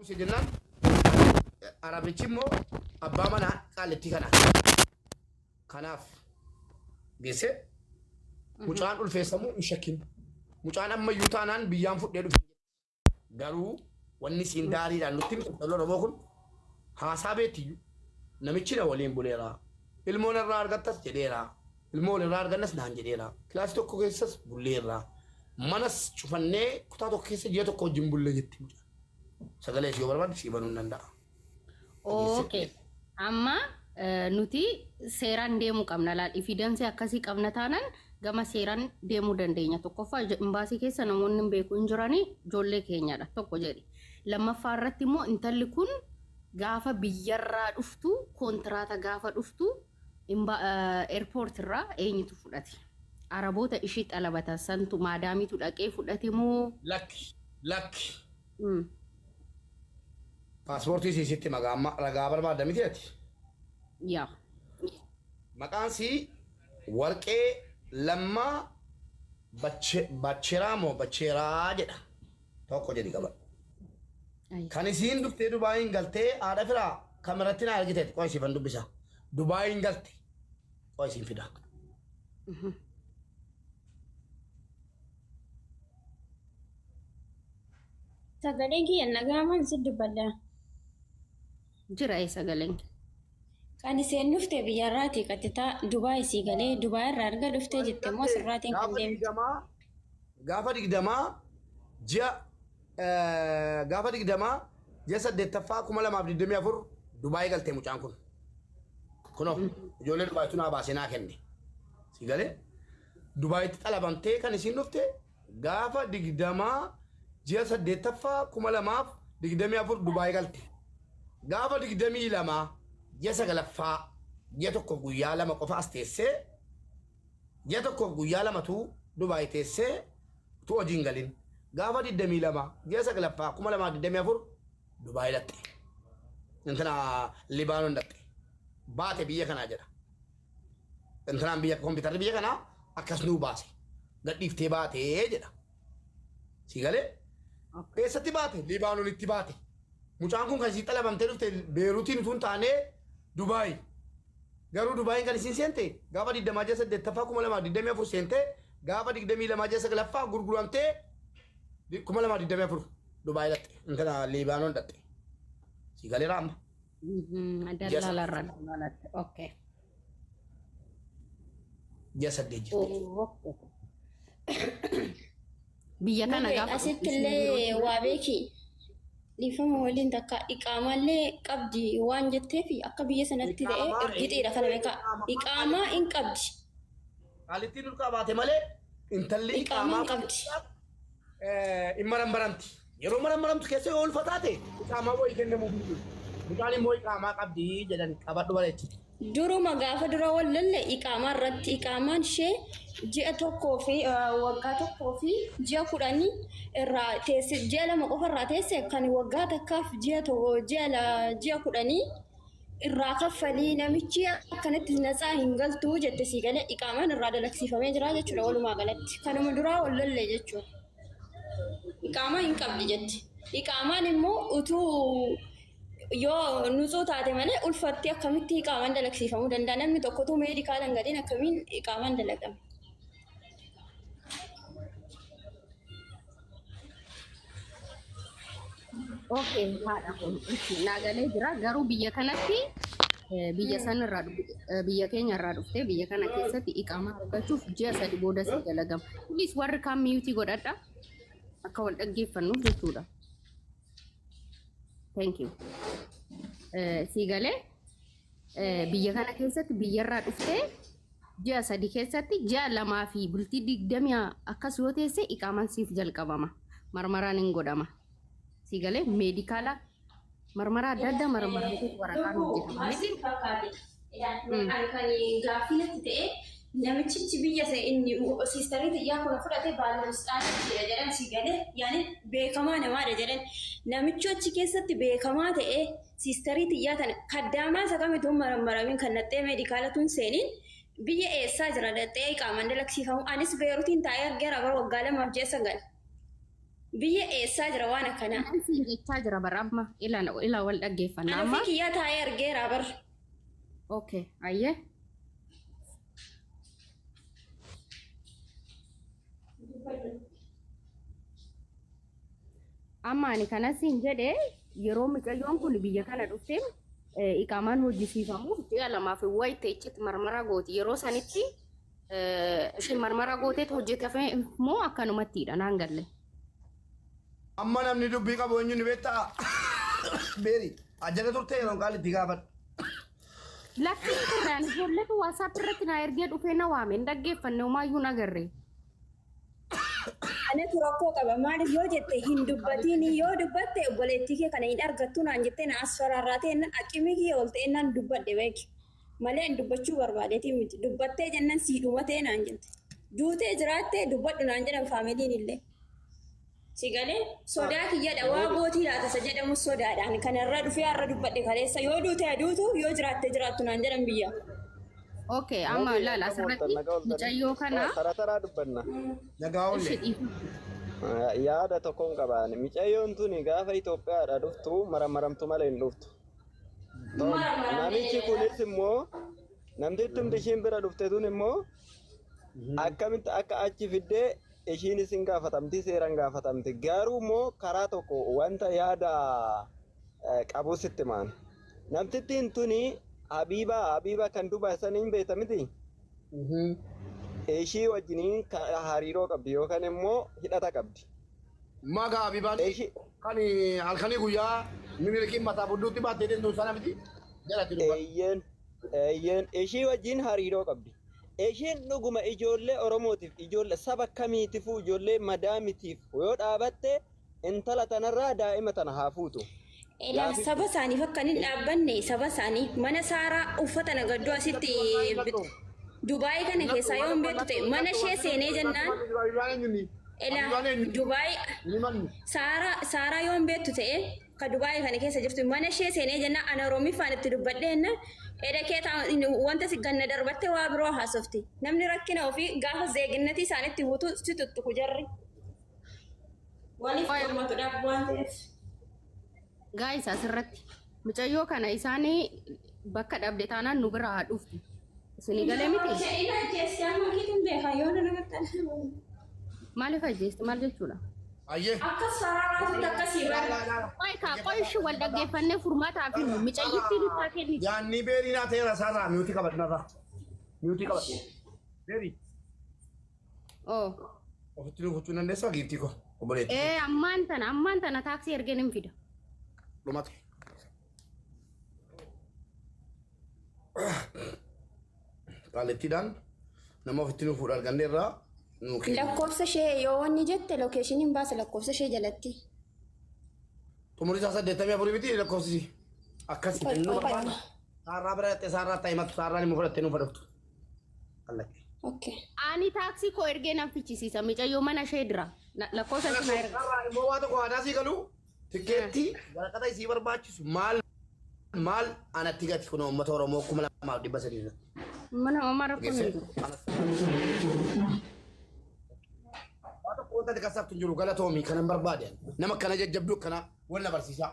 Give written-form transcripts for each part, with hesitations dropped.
Buuse jennaan Arabichi immoo abbaa manaa qaallittii kanaati. Kanaaf geesse mucaan ulfeessamuu hin shakkin. Mucaan ammayyuu taanaan biyyaan fudhee dhufe. Garuu wanni isiin daariidhaan nutti himte intalli Oromoo kun haasaa beettiyyuu namichi na waliin buleera. Ilmoo narraa argattas jedheera. Ilmoo walirraa argannas naan jedheera. Kilaasii tokko keessas bulleerra. Manas cufannee kutaa tokko keessa ji'a tokko wajjin bulle jetti mucaan. Sagalee isii yoo barbaadde sii banuu hin danda'a. Okay. Amma nuti seeraan deemuu qabna laal evidence akkasii qabna taanaan gama seeraan deemuu dandeenya. Tokkoffaa imbaasii keessa namoonni hin beeku hin jiranii ijoollee keenyadha tokko jedhi. Lammaffaa irratti immoo intalli kun gaafa biyyarraa dhuftu kontiraata gaafa dhuftu Airport irraa eenyutu fudhate? Araboota ishii xalabatan santu maadaamiitu dhaqee fudhate moo? Lakki lakki. Paaspoortii sii sitti magaa amma ragaa barbaadda miti ati. Yaa. Maqaan sii Warqee Lammaa Bacheraa moo Bacheeraa jedha. Tokko jedhi qabadhu. Kan isiin dhuftee Dubaayiin galtee haadha firaa kameratti na argiteeti qoy siifan dubbisa. Dubaayiin galte qoy siin fida. Sagaleen kiyya nagaamaan si dubbadha. Jira ee sagaleen kee. Kan isheen dhufte biyyarraati qaxxitaa Dubaay sii galee Dubaay irraa erga dhuftee jette immoo sirraatiin kan Gaafa deemte. digdamaa gaafa digdamaa ji'a gaafa digdamaa ji'a saddeettaffaa 2024 Dubaay galte mucaan kun. Kunoo ijoollee Dubaayitu naa baasee naa kenne. Si galee Dubaayitti xalabamtee kan isiin dhufte gaafa digdamaa ji'a saddeettaffaa 2024 Dubaay galte. Gaafa 22 ji'a sagalaffaa ji'a tokkoof guyyaa lama qofa as teessee ji'a tokkoof guyyaa lamatu Dubaay teessee utuu hojii hin galin gaafa 22 ji'a saglaffaa 2024 Dubaay dhaqxe. Intina Libaanon dhaqxe. Baate biyya kanaa jedha. Intinaan biyya kompiitarri biyya kanaa akkas nuu baase. Gadhiiftee baatee jedha. Si galee? Eessatti baate? Libaanonitti baate. Mucaan kun kan isii xalabamtee dhufte Beeruutiin utuu hin taane Dubaay. Garuu Dubaayin kan isiin seente gaafa 20 ji'a 8ffaa 2024 seente gaafa 22 ji'a 9ffaa gurguramtee 2024 Dubaay dhaqxe. Intala Liibaanon dhaqxe. Si galeera amma. Ji'a Dallaala irraa dallaalatti. Okay. Ji'a 8 jirti. Okay. Biyya kana Mube gaafa asitti dhuftu isiin illee yeroo waa beeki dhiifama waliin takka iqaamaallee qabdi waan jetteef akka biyya sanatti ta'e Iqaamaa ergixiidha kana beekaa iqaamaa iqaamaa hin qabdi Qaalittiin dhulqaa baate malee intalli iqaamaa iqaamaa hin qabdi. hin marammaramti. Yeroo marammaramtu keessa yoo ulfa taate iqaamaa wayii kennamuuf hin jiru. Mucaan immoo iqaamaa qabdi jedhan qabadhu bareechi. Duruma gaafa dura wal lolle iqaamaa irratti iqaamaan ishee ji'a tokkoo fi waggaa tokkoo fi ji'a kudhanii irraa teesse ji'a lama qofa irraa teesse kan waggaa takkaaf ji'a tokko ji'a ji'a kudhanii irraa kaffalii namichi akkanatti natsaa hin galtuu jette sii galee iqaamaan irraa dalagsiifamee jira jechuudha walumaa galatti kanuma duraa wal lolle jechuudha. Iqaamaa hin qabdi jetti. Iqaamaan immoo utuu yoo nutsuu taate malee ulfatti akkamitti iqaamaan dalagsiifamuu danda'a? Namni tokko utuu meedikaala hin galiin akkamiin iqaamaan dalagama? Okay, haadha kun naa galee jira. Garuu biyya kanatti biyya san irraa biyya keenya irraa dhuftee biyya kana keessatti iqaamaa argachuuf ji'a 3 booda si dalagama. Please warri kaan miyuutii godhadha. Akka wal dhaggeeffannuuf jechuudha. Thank you. Sii galee biyya kana keessatti biyyarraa dhuftee ji'a 3 keessatti ji'a 2 fi bultii 20 akkas yoo teesse iqaamaan siif jalqabama. Marmaraan hin godhama. Sii galee meedikaala marmaraa adda addaa marmaramtee waraqaan Lubbuu hojjetama maal miti. sitti fakkaate? Ani kan gaaffii natti ta'e namichichi biyya isa inni siistarii tiyyaa kuna fudhate baalamisxaaniidha jedhan si galee yaani beekamaa namaadha jedhan namichi achi keessatti beekamaa ta'e siistarii tiyyaa tana kaddaamaa isa kamitu marammaramiin kan naxxee meedikaala tun seeniin biyya eessaa jira dhaxxee qaamaan dalagsiifamu anis beerutiin taa'ee argeera bara waggaa 2f ji'a 9. Biyya eessaa jira waan akkanaa? Kanan siin jechaa jira bara amma ila ila wal dhaggeeffanna Ani amma. ofii kiyyaa taa'ee argeera bar. Okay, ayyee. Amma ani kana siin jedhe, yeroo mucayyoon kun biyya kana dhufte iqaamaan hojjisiifamuuf ji'a 2f wayite ichitti marmara gooti. Yeroo sanitti isheen marmara gooteet hojjetame moo akkanumattiidha naan galle. Amma namni dubbii qabu eenyu ni beektaa? Beeri ajjala turte yeroon qaali itti gaafadhu. Lakkiin turre, ani ijoolletu WhatsApp irratti na ergee dhufee na waame, hin dhaggeeffanne, homaayyuu hin agarre. Anatu rakkoo qaba. Maaliif yoo jette, hin dubbatiin, yoo dubbatte obboleettii kee kana hin argattu naan jettee na asfaraarraatee jennaan, aqimii kiyya ol ta'e naan dubbadhe beeki. Malee ani dubbachuu barbaadeetii miti. Dubbattee jennaan sii dhumatee naan jette. Duutee jiraattee dubbadhu naan jedhan faamiliin illee. Si galee sodaa kiyyadha, waa gootii laata isa jedhamu sodaadhaan kanarra dhufee har'a dubbadhe kaleessa, yoo duute aduutu, yoo jiraatte jiraattu naan jedhan biyya. Okay, amma Mootii laala akkam ooltan? asirratti Nagaa ooltanii? mucayyoo kana Tara taraa dubbanna. Nagaa ishi oolle. dhiifama. Yaada tokkoon qabaan. Mucayyoon tuni gaafa Itoophiyaadha dhuftu maramaramtu malee hin dhuftu. Tokko. Namichi kunis immoo, namtittumti ishiin bira dhufte tun immoo, akkamitti akka achi fiddee ishiinis hin gaafatamti, seeraan gaafatamti. Garuu immoo karaa tokko wanta yaada qabu sitti maan. Namtittiin tuni Habiibaa, Habiibaa kan Dubaay sana hin beekta miti? Ishii wajjiniin hariiroo qabdi yookaan immoo hidhata qabdi. Magaa Habibaan Ishii kan halkanii guyyaa minilikiin mataa budduutti baattee deemtu sana miti jalatti dubbadhu. Eeyyeen, eeyyeen, ishii wajjin hariiroo qabdi. Ishiin dhuguma ijoollee Oromootiif, ijoollee saba kamiitifuu, ijoollee madaamitiif yoo dhaabatte, intala tanarraa daa'ima tana haa fuutu. Ilaa Yaa saba isaaniif akka hin dhaabbanne, saba isaanii mana Saaraa uffata nagadduu asitti Dubaayii kana keessaa yoo hin beektu ta'e, mana ishee seenee jennaan, ilaa Dubaayii Saaraa, Saaraa yoo hin beektu ta'e, ka Dubaayii kana keessa jirtu, mana ishee seenee jennaan ana Oromiffaan itti dubbadhee jennaan, edha kee wanta si ganna darbattee waa biroo haasofti. Namni rakkina ofii gaafa zeeginnatii isaanitti buutu si tuttuqu jarri. Waliif qormatuudhaaf waan ta'eef. Guys, asirratti mucayyoo kana isaanii bakka dhabde taanaan nu bira haa dhuftu. Isinii galee miti? Isheen ajjeesti amma kiitiin beekaa yoo na nagartan. Maaliif ajjeesti, maal jechuudha? Ayyee. Akkas saraaraatutti akkasii bara. Qoy kaa, qoy ishii wal dhaggeeffannee furmaataa fi mucayyittii nutti haa kennitu. Yaanni beerii naa ta'eera, isaarraa mute qabadhu narraa. Mute qabadhu. Beerii. Oh. Ofitti nu gochuu dandeessaa, giiftii koo, obboleettii. Ee, ammaan tana taaksii ergeen hin fida. Dhumate. Qaalittiidhaan nama ofitti nu fuudha arganneerraa nu kenna. Lakkoofsa ishee yoo wanni jette, locationiin baasa lakkoofsa ishee jalatti. Xumurri isaa 84 miti lakkoofsisi. Akkasi Qoy, nu qoy, barbaada. qoy. Saarraa bira dhattee saarraa ta'e matu saarraan immoo fudhattee nu fudhattu. Kallatti. Okay. Ani taaksii koo ergee nan fichisiisa. Mucayyoo mana ishee dira. Lakkoofsa ishee na erga. Saarraa immoo waa tokko aadaa sii galu, tikkeettii waraqata isii barbaachisu maal maal anatti gati kun uummata Oromoo 2300 irratti. Mana homaa rakkoon hin jiru. Waa tokko wanta ati kasaaftu hin jiru, galatoomii. Kanan barbaade nama akkana jajjabduu akkana wal na barsiisaa.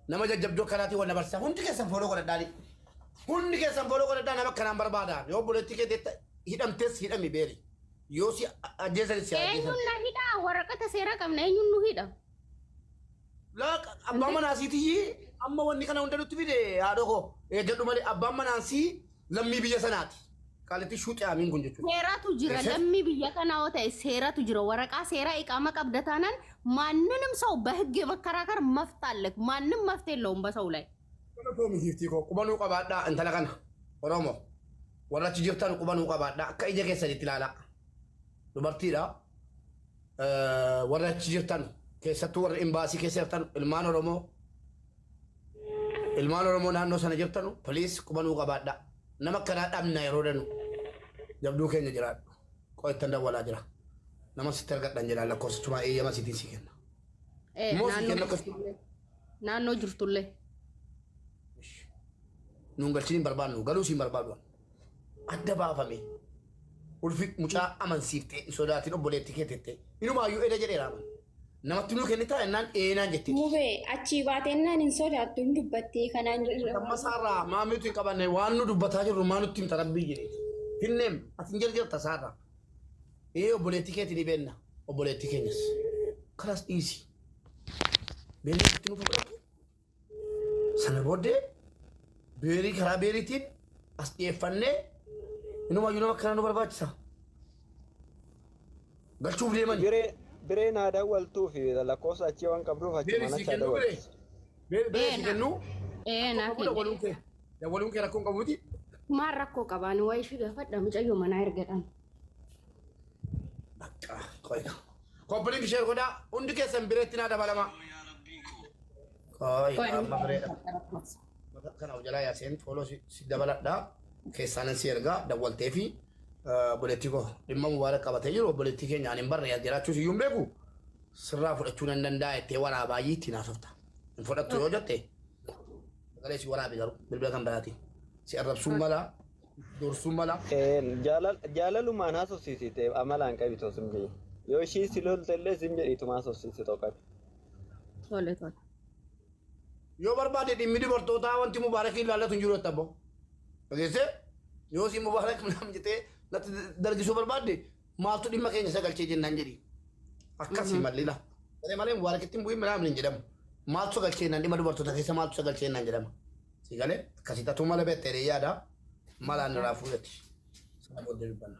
Nama jajjabduu akkanaatiin wal na barsiisaa. Hundi keessan follow godhadhaani. Hundi keessan follow godhadhaa, nama akkanaan barbaada. Yoo obboleettii kee teetta hidhamtes hidhami beeri. Yoo si ajjeesanis si ajjeesan. Eenyuun na hidha? Waraqata seeraa qabna. Eenyuun nu hidha? Laaq abbaan manaasiitii amma wanni kana hunda nutti fide, haadha koo eeggadhu malee, abbaan manaasii lammii biyya sanaati. Qaalitti shuuxee amiin kun jechuudha. Seeratu jira. Geesse? Lammii biyya kanaa yoo ta'e seeratu jira. Waraqaa seeraa iqaama qabda taanaan ማንንም ሰው በህግ የመከራከር መፍት አለክ። ማንም መፍት የለውም በሰው ላይ። Galatoomi giiftii koo, qubanuu qabaadhaa intala kana. Oromoo warra achi jirtan qubanuu qabaadhaa, akka ija keessanitti ilaalaa. Dubartiidha. Warra achi jirtan, keessattuu warra imbaasii keessa jirtan, ilmaan Oromoo, ilmaan Oromoo naannoo sana jirtanu, please qubanuu qabaadhaa. Nama akkanaa dhabna yeroo danu. Jabduu keenya, jiraadhu. Qo'ittan dawwalaa jira. Nama sitti argadhan jedha, lakkoofsichumaa eeyyama sitiin si kenna. Immoo si kenna akkasuma. Naannoo jirtullee. Nuun galchiin hin barbaannu, galuu siin barbaadu. Adda baafame. Ulfi mucaa amansiiftee hin sodaatin, obboleettii kee tettee. Inumaayyuu eda jedheera aman. Namatti nuu kennitaa jennaan ee naan jetteeti. Mubee achii baatennaan hin sodaattu hin dubbattee kanaan Amma isaarraa maamiitu hin qabanne waan nu dubbataa jirru maa nutti himta rabbii jedheeti. Finneem ati hin jarjarta isaarraa. Ee obboleettii keetii ni beenna obboleettii keenyas. Kalas dhiisi. Beellee itti nuuf fudhatu. Sana booddee beerii karaa beeriitiin as dhiyeeffannee inumaayyuu nama akkanaa nu barbaachisa. Galchuuf deemani. Biree bireen haa dawwaltuu fi lakkoofsa achii waan qabduuf Beerii achumaan sii achi haa kennuu biree. dawwaltu. Beerii Ee sii na kennuu. ee naa Rakkoo qabu kenni. dawwaluun kee. Dawwaluun kee rakkoo hin qabu miti. Maal rakkoo qabaan waa ishii gaafadha mucayyoo manaa ergadhaan. Bakka qoy. Koppiliin ishee godhaa hundi keessan bireetti naa dabalama. Qoy Qoy amma bireedha. Kana of jalaa yaaseen fooloo si dabaladha. Keessaanan si ergaa dawwaltee fi obboleettii koo dhimma mubaarak qabatee jiru obboleettii keenya ani hin barre as jiraachuus iyyuu hin beeku sirraa fudhachuu nan danda'a jettee waraabaa itti naasofta. Hin fudhattu yoo jette sagalee si waraabe garuu bilbila kan biraatiin si arrabsuun mala dursuun mala. Jaalalumaan haasofsiisite amalaan qabi too sim jedhi. Yoo ishii si lolte illee sim jedhiituma haasofsiisitoo qabi. Tole tole. Yoo barbaade dhimmi dubartootaa wanti mubaarakii ilaallatu hin jiru jetta abbo. Dhageessee yoo si mubaarak naam jettee natti dargisuu barbaadde maaltu dhimma keenya sagalchee jennaan jedhi. Akkasii mallila. Malee malee mubaarakitti hin bu'in minaamin hin jedhamu. Maaltu sagalchee jennaan dhimma dubartoota keessa maaltu sagalchee jennaan jedhama. Si galee akkasii tatuu mala beektee yaada malaan irraa fuudhatti. Sana booddee dubbanna.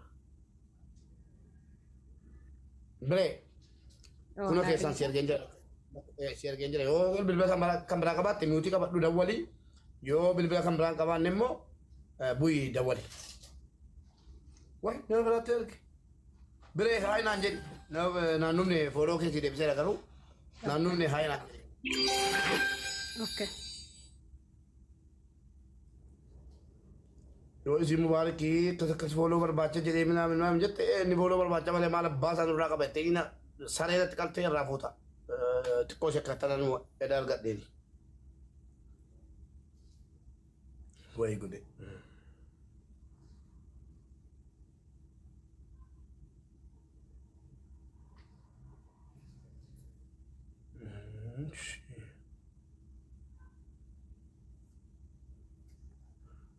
Biree kunoo keessaan si ergeen jira. Si ergeen jira. Yoo bilbila kan biraa qabaatte miutii qabadhu dawwali. Yoo bilbila kan biraa hin qabaanne immoo bu'ii dawwali. Wayi nama biraatti erge. Biree haay naan jedhi. Naannumni fooloo keessi deebiseera garuu naannumni haay naan jedhi. Okay. Yoo isin mubaarakii akkas akkas fooloo barbaacha jedhee minaamin minaamin jette inni fooloo barbaacha malee maal abbaa isaa nurraa qaba jettee ina saree irratti qaltee irraa fuuta. Xiqqoo ishee akka tanan edda argadheeni. Wayi gude.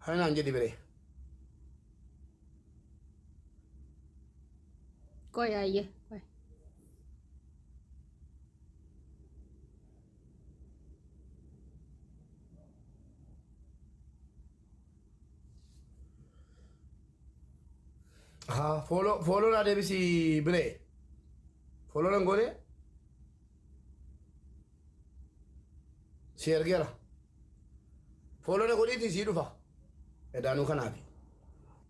Hayi naan jedhi biree. Qoy ayyee. Qoy. Haa fooloo fooloo naa deebisi biree. Fooloo nan goone si ergeera. Fooloo na godhiitii sii dhufa. Edaanuu kanaafi.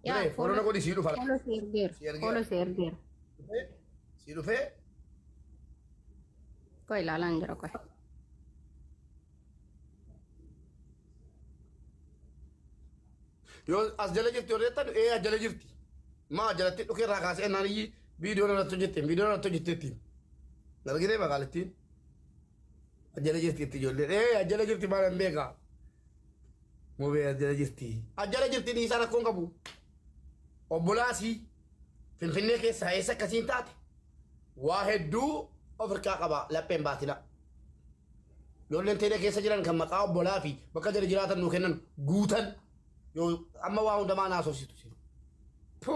Yaa Biree fooloo na godhi sii dhufa. Fooloo si ergeera. Si ergeera. Fooloo si ergeera. Sii dhufee Qoy ilaalaan jira qoy. Yoo as jala jirti yoo jettan ee as jala jirti. Maa jalatti dhukee irraa kaasee naan iyyi viidiyoo irratti hojjette viidiyoo irratti hojjetteetti. Argitee magaalattiin as jala jirti itti ijoolleen ee as jala jirti maal hin beekaa. Mubee as jala jirti. As jala jirti dhiisaa rakkoon qabu. Obbolaasii Finfinnee keessaa eessa akkasiin taate waa hedduu of harkaa qaba lapheen baatina. Ijoolleen teelee keessa jiran kan maqaa obbolaa fi bakka jala jiraatan nuu kennan guutan yoo amma waa hundamaa naasofsitu si. Pu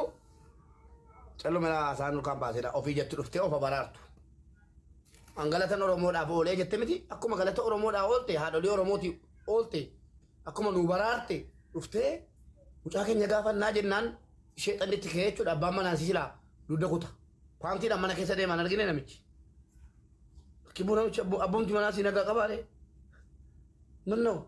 calluma haasaan nurkaan baasedha ofii jettu dhuftee of abaraartu. An galatan Oromoodhaaf oolee jette miti akkuma galata Oromoodhaaf oolte haadholii Oromooti oolte akkuma nuu baraarte dhuftee mucaa keenya gaafannaa jennaan sheexanni itti ka'ee jechuudha abbaan manaa si silaa dugda kuta. Paantiidhaan mana keessa deemaan argine namichi. Kibbuu namichi abbumti manaa si nagaa qabaare. Mannoo.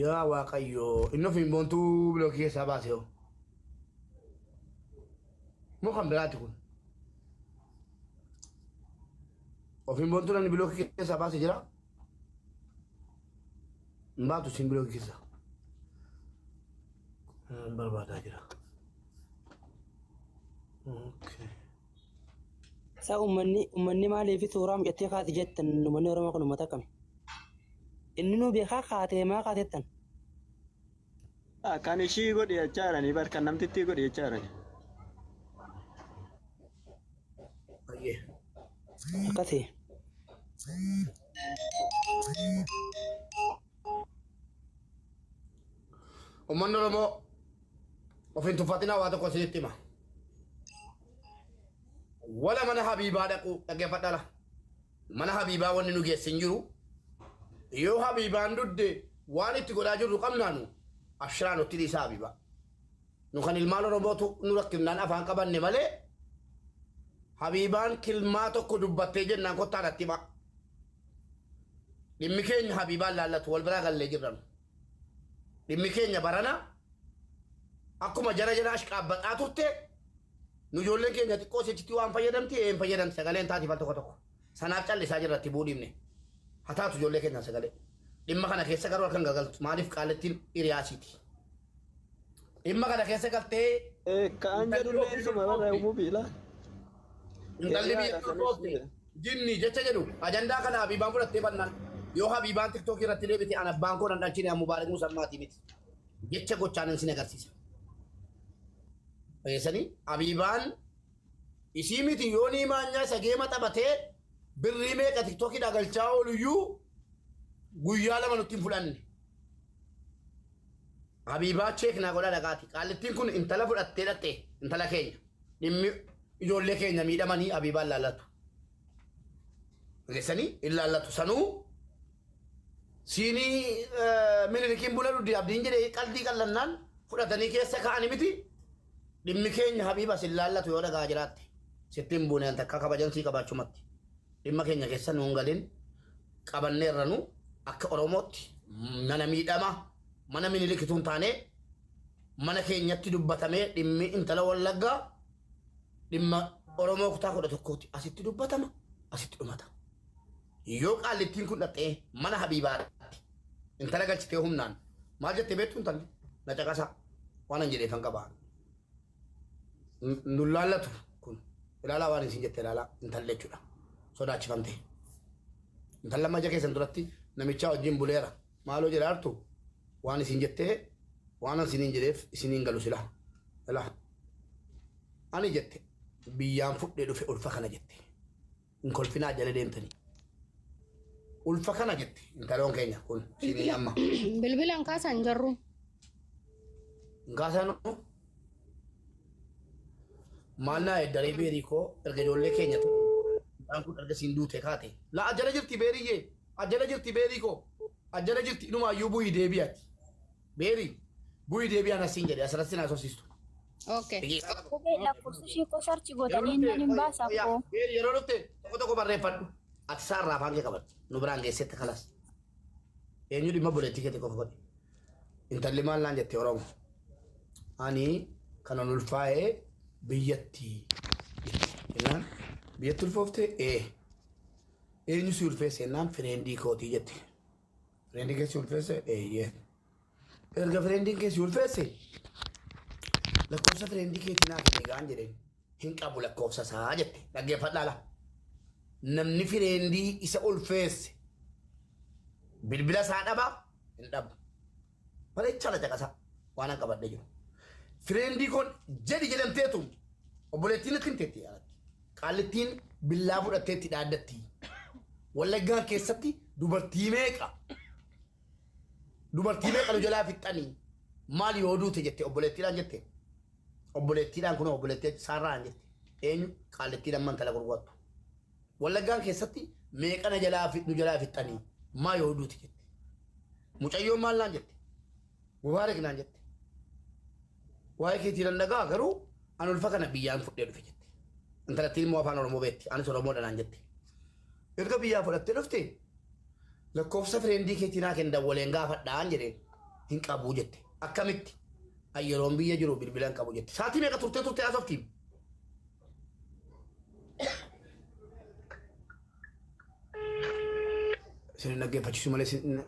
Yaa Waaqayyoo inni ofiin boontuu bilookii keessaa baase hoo. Moo kan biraati kun? Ofiin boontuu namni bilookii keessaa baase jira? Hin baatu isin biroo keessa. Barbaadaa jira. Okay. Isaa uummanni maaliif suuraa mucattii kaati jettan? Uummanni Oromoo kun uummata akkami? Inni nu beekaa kaatee maa kaatettan? Kan ishii godhi jechaa jiranii bar, kan namtittii godhi jechaa jirani. Baay'ee. Akkasi. Uummanni Oromoo of hin tuffatinaa, waa tokko isinitti hima. Wala mana Habiibaa dhaquu dhaggeeffadhala. Mana Habiibaa wanni nu geesse hin jiru. Yoo Habiibaan dudde waan itti godhaa jirru qabnaanu abshiraa nutti dhiisaa Habiibaa. Nu kan ilmaan Oromootu nu rakkifnaan afaan qabanne malee, Habiibaan kilmaa tokko dubbattee jennaan kottaa natti himaa. Dhimmi keenya Habiibaan laallatu wal biraa gallee jirra nu. Dhimmi keenya barana akkuma jara jala ashqaabbaxaa turte, nu ijoolleen keenya xiqqoo sichitti waan fayyadamti een fayyadamti, sagaleen taatiif al tokko tokko. Sanaaf callisaa jirra, itti bu'uu dhiibne. Haa taatu ijoollee keenyaan sagalee. Dhimma kana keessa garuu harkan gagaltu, maaliif qaalettiin hiriyaasiiti. Dhimma kana keessa galtee Ka'an jedhullee isuma bara uumuu biila. Intalli biyya ulfoofte jinni jecha jedhu ajandaa kana Habiibaan fudhattee bannaan, yoo Habiibaan TikTokii irratti deebite, an abbaan koo nan dhalchine, an Mubaarak Musammaatii miti. Jecha gochaan sin agarsiisa. Dhageessanii, Habiibaan isii miti, yoo nii maanyaa isa geema taphatee birrii meeqa TikTokii dhagalchaa ooluyyuu guyyaa 2 nutti hin fudhanne. Habiibaa check naa godhaa dhaqaati. Qaallittiin kun intala fudhattee dhaqxe, intala keenya. Dhimmi ijoollee keenya miidhamanii Habiibaan laallatu. Dhageessanii, hin laallatu sanuu siinii Minilikiin buna dhuddi abdiin jedhee qaldii qallannaan fudhatanii keessa ka'anii miti. Dhimmi keenya Habiiba sin laallatu, yoo dhagaa jiraatte. Sitti hin buune, takka kabajansii qabaachumatti. Dhimma keenya keessa nuun galin, qabanneerra nu akka Oromootti mana miidhama mana Minilikituun taane mana keenyatti dubbatamee. Dhimmi intala Wallaggaa dhimma Oromoo kutaa 11ti, asitti dubbatama, asitti dhumata. Yoo qaallittiin kun dhaqxee mana Habiibaatti intala galchitee humnaan, maal jettee beektu intalli? Na caqasaa, waan an jedheefan qabaa. Nun laallatu kun, ilaalaa, waan isin jette ilaalaa, intalli jechuudha. Sodaachifamte. Intalli amma ija keessan duratti namichaa wajjin buleera. Maaloo jedhaartu, waan isin jettee, waan an isiniin jedheef isiniin galu sila. Ilaa. Ani jette biyyaan fudhee dhufe ulfa kana jette. Hin kolfinaa jala deemtanii. Ulfa kana jette intaloon keenya kun isinii amma. Bilbilaan kaasan jarru. Hin kaasanu. Maal naa eddaree beerii koo, erga ijoollee keenya ta'e mucaan kun erga siin duute kaate. La ajjala jirti beeriyyee, ajjala jirti beerii koo, ajjala jirti, inumaayyuu bu'ii deebi'ati. Beerii bu'ii deebi'an asiin jedhe, asirratti naa sosiistu. Okay. Kophee lakkoofsa ishee koo search gootanii inni hin baasa koo. Beerii, yeroo dhufte tokko tokko barreeffadhu. Ati saarraa afaan kee qabadhu. Nu biraan geessetti kalas. Eenyu dhimma buleettii keetii qofa godhe. Intalli maal naan jette Oromo? Ani kanan ulfaa'ee biyyatti. Jennaan biyyatti ulfoofte ee. Eenyu si ulfeesse jennaan, friendii kootii jette. Friendii kee si ulfeesse? Eeyyee. Erga friendiin kee si ulfeesse, lakkoofsa friendii keetii naa kenni gaan jedheen. Hin qabu lakkoofsa isaa jette. Dhaggeeffadhaa laa. Namni friendii isa ulfeesse bilbila isaa dhabaa hin dhabu. Bareechaa la caqasaa waan an qabadhee jiru. Friendii koon jedhi jedhamteetu obboleettiin natti himteetti alatti. Qaallittiin billaa fudhatteetti dhaaddatti. Wallaggaan keessatti dubartii meeqa? Dubartii meeqa nu jalaa fixxanii? Maal yoo duute jette obboleettiidhaan jette. Obboleettiidhaan kun obboleettii saarraan jette. Eenyu? Qaallittiin amma intala gurgurattu. Wallaggaan keessatti meeqa na jalaa nu jalaa fixxanii? Maal yoo duute jette. Mucayyoon maal naan jette? Mubaarak naan jette. Waa'ee keetii nan dhagaa, garuu an ulfa kana biyyaan fudhee dhufe jette. Intalattiin immoo afaan Oromoo beekti. Anis Oromoodha naan jette. Erga biyyaa fudhattee dhufte, lakkoofsa friendii keetii naa kenni, dawwaleen gaafadhaan jedheen. Hin qabu jette. Akkamitti? An yeroon biyya jiru bilbila hin qabu jette. Saatii meeqa turtee turtee haasoftiin? Isin hin dhaggeeffachiisu malee isin